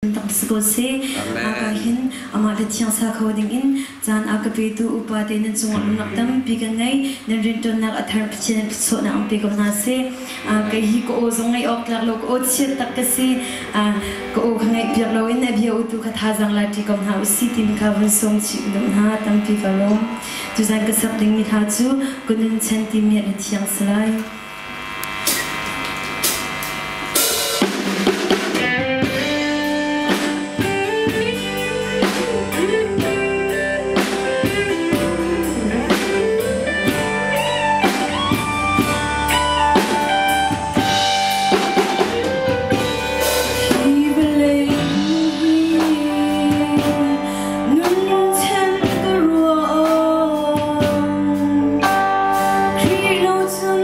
Tak si ko seh. Aka hin amah le thiang sa kho ding in caan a ka petu upa te nan cungah lungnak tampi ka ngei. Nan rianṭuannak a thar Pathian thluachuahnak an pe ko hna seh. Kei hi ka aw zong ngaih awk tlak lo, ka aw chiat tak ka si. Ka aw kha ngaih piak loin a bia utu kha thazaang la ṭi ko hna usih timi kha vun sawm chih ka duh hna. Tampi ka lawm. Tuzan ka sak dingmi hla cu Ka Nun Chan timi a thiang si lai. Hi vawlei hi nun then ka ruang. Khrih lo cun